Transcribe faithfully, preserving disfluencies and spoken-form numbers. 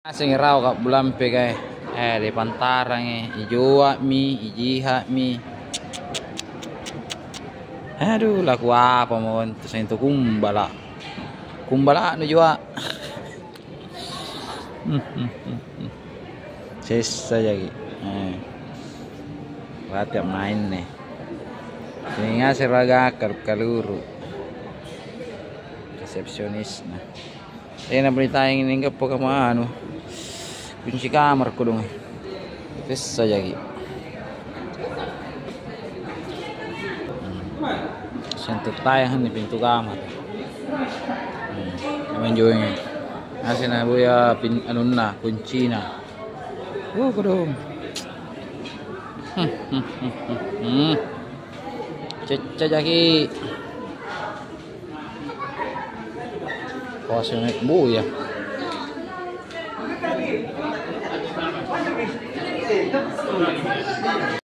Aseng raoka bulampeka, eh, dipantarangi, ijoa'mi, ijiha'mi. Aduh, laku apa mo antu seng tu kumbala'. Kumbala' nujoa'. Sessa jaki. Eh. Berarti main nih. Sehingga seraga kalu-kaluru. Resepsionisna. Eh, na beritain ini enggak apa kamu anu. Kunci kamar kodong. Sessa jaki. Hmm. Sentuh tayang di pintu kamar. Hmm. Main joeng. Asina boya pin anunna, kuncina. Oh, kodong. Hmm. Cecca jaki. Kosong boya.